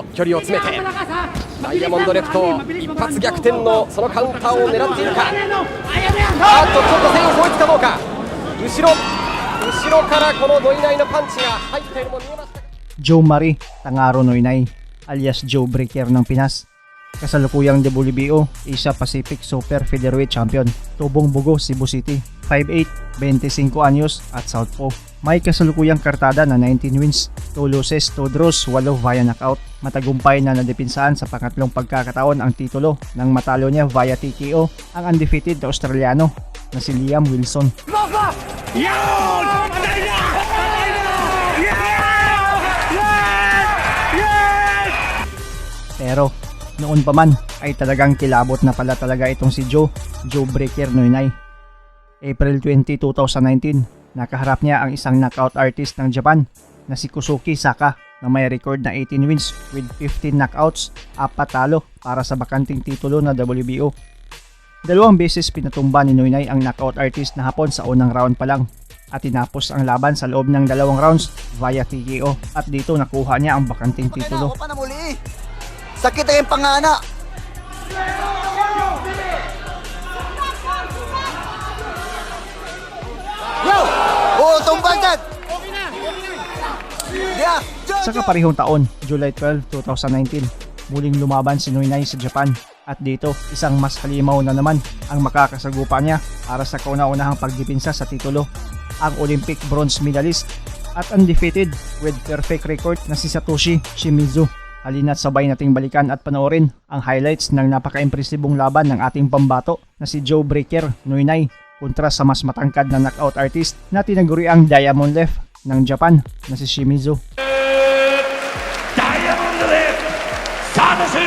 距離を詰めて、ダイヤモンドレフト、一発逆転のそのカウンターを狙っているか。あっと、ちょっと線を越えつかどうか。後ろ後ろからこのノイナイのパンチが入ったようにも見えました。 Joe Marie Tangaro Noynay, alias Joe Breaker ng Pinas. Kasalukuyang WBO Asia Pacific Super Featherweight Champion. Tubong Bogo, Cebu City. 5'8", 25 anyos at southpaw. May kasalukuyang kartada na 19 wins, 2 losses, 2 draws, 8 via knockout. Matagumpay na nadepensahan sa pangatlong pagkakataon ang titulo nang matalo niya via TKO ang undefeated na Australiano na si Liam Wilson. Yun! Patay na! Patay na! Yes! Yes! Yes! Pero noon pa man ay talagang kilabot na pala talaga itong si Joe, Joe Breaker Noynay. April 20, 2019, nakaharap niya ang isang knockout artist ng Japan na si Kosuke Saka na may record na 18 wins with 15 knockouts, apat talo para sa bakanting titulo na WBO. Dalawang beses pinatumba ni Noynay ang knockout artist na Hapon sa unang round pa lang at tinapos ang laban sa loob ng dalawang rounds via TKO at dito nakuha niya ang bakanting titulo. Ako pa na muli eh. Sakit ang pangana. Yo! Oh, tumbal dyan! Yeah! Sa kaparehong taon, July 12, 2019, muling lumaban si Noynay sa Japan at dito isang mas halimaw na naman ang makakasagupa niya para sa kauna-unahang pagdipinsa sa titulo, ang Olympic bronze medalist at undefeated with perfect record na si Satoshi Shimizu. Halina't sabay nating balikan at panoorin ang highlights ng napaka-impresibong laban ng ating pambato na si Joe Breaker Noynay kontra sa mas matangkad na knockout artist na tinaguriang Diamond Left ng Japan na si Shimizu. ダイヤモンドレフサトシ。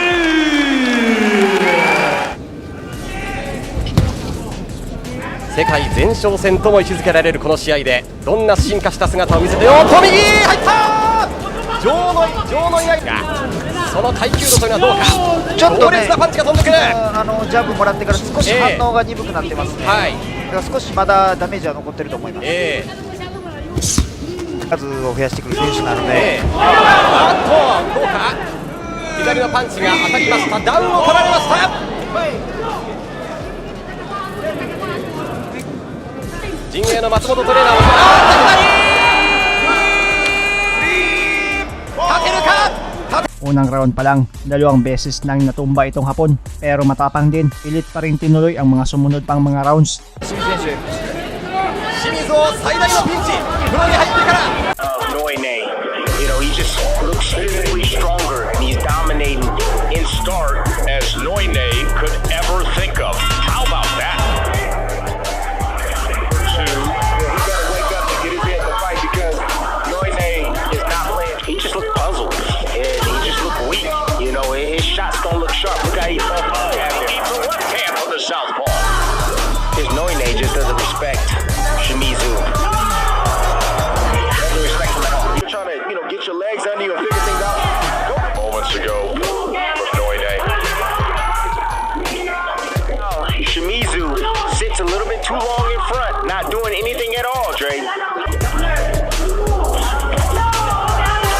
世界前哨戦とも位置づけられるこの試合で、どんな進化した姿を見せて、おっと、右入った。ジョーのいないが、その耐久度というのはどうか。ちょっとね。強烈なパンチが飛んでくる。ジャブもらってから少し反応が鈍くなってますね。だから、少しまだダメージは残ってると思います。数を増やしてくる選手なので、ええ、あっと、どうか。左のパンチが当たりました。ダウンを取られました。陣営の松本トレーナーも、あー、左、立てるか。立て Unang round pa lang, dalawang beses nang natumba itong Hapon. Pero matapang din, pilit pa rin tinuloy ang mga sumunod pang mga rounds. 清水選手。清水を最大のピンチ、プロに入ってから。 Noine. He just looks physically stronger and he's dominating in start as Noine could ever think of. How about that? Two. He got to wake up and get his head in the fight because Noine is not playing. He just looked puzzled and he just looked weak. His shots don't look sharp. Look how he fell And he eats a left hand from the southpaw. His Noine just doesn't respect Shimizu. Doesn't respect him at all. You're trying to get your legs under you and figure things out. Go. Moments ago from Noine. Shimizu sits a little bit too long in front, not doing anything at all, Dre. There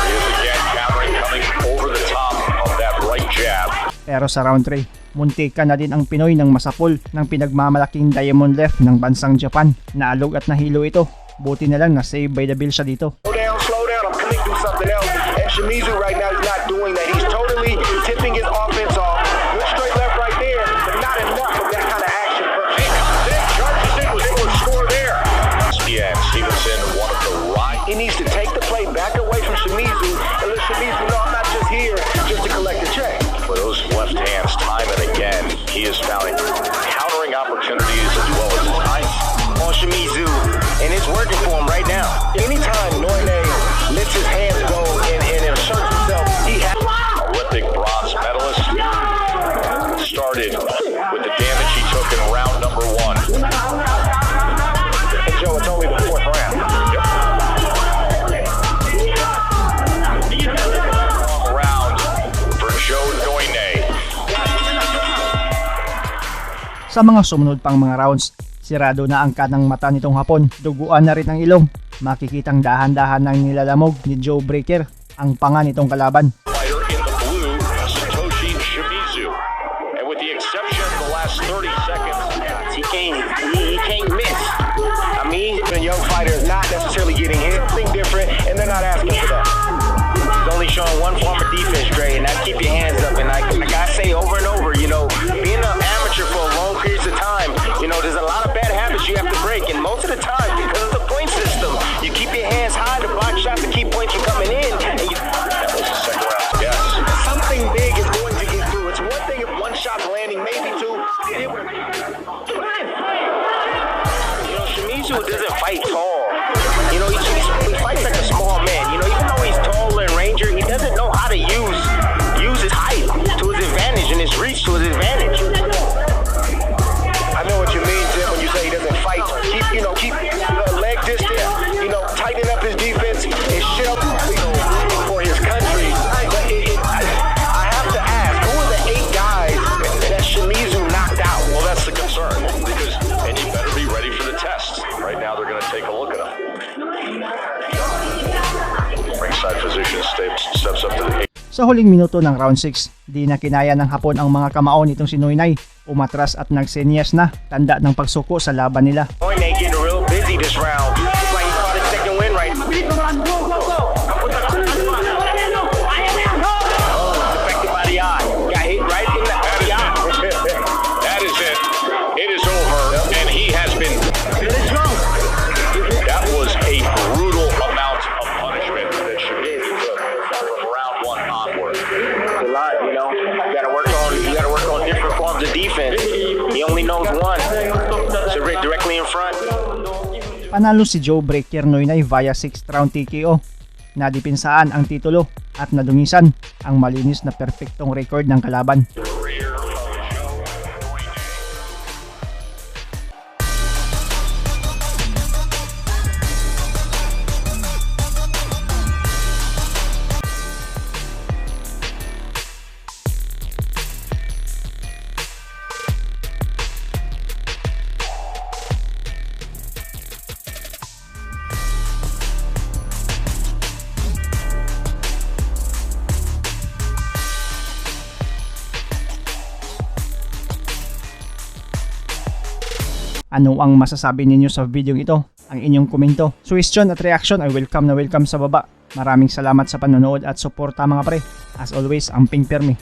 he is again, countering, coming over the top of that right jab. Pero sa round 3, muntika na din ang Pinoy ng masapol ng pinagmamalaking Diamond Left ng bansang Japan. Naalog at nahilo ito. Buti na lang na save by the bell siya dito. Slow down, slow down. I'm coming to do something else. And Shimizu right now is not doing that. He's totally tipping his offense off. Good straight left right there, but not enough of that kind of action. He comes in, charges in, was able to score there. Yeah, and Stevenson, one of the right. He needs to take the play back away from Shimizu and let Shimizu know, "I'm not just here just to collect a check." With those left hands, time and again, he is found countering opportunities as well as his height. On Shimizu, and it's working for him right now. Anytime Noine lets his hands go and asserts himself, he has Olympic bronze medalist started with the damage he took in round number one. And Joe, it's only the fourth round. Long round for Joe Noine. Sa mga sumunod pang mga rounds, sirado na ang kanang mata nitong Hapon. Duguan na rin ang ilong. Makikitang dahan-dahan nang nilalamog ni Joe Breaker ang panga nitong kalaban. Fighter in the Sa huling minuto ng round 6, di na kinaya ng Hapon ang mga kamao nitong si Noynay. Umatras at nagsenyas na, tanda ng pagsuko sa laban nila. Noynay getting real busy this round. Looks like he caught his second win right. Oh, affected by the eye. Got hit right in the eye. That is it. It is over, and he has been. That was a brutal amount of punishment that Shimizu took from round one onward. A lot. You gotta work on different forms of defense. He only knows one. So right directly in front. Panalo si Joe Breaker Noynay via 6th round TKO. Nadipinsaan ang titulo at nadungisan ang malinis na perpektong record ng kalaban. Career of Joe Noynay. Ano ang masasabi ninyo sa video ito? Ang inyong komento, suggestion at reaction ay welcome na welcome sa baba. Maraming salamat sa panonood at suporta, mga pre. As always, amping permi.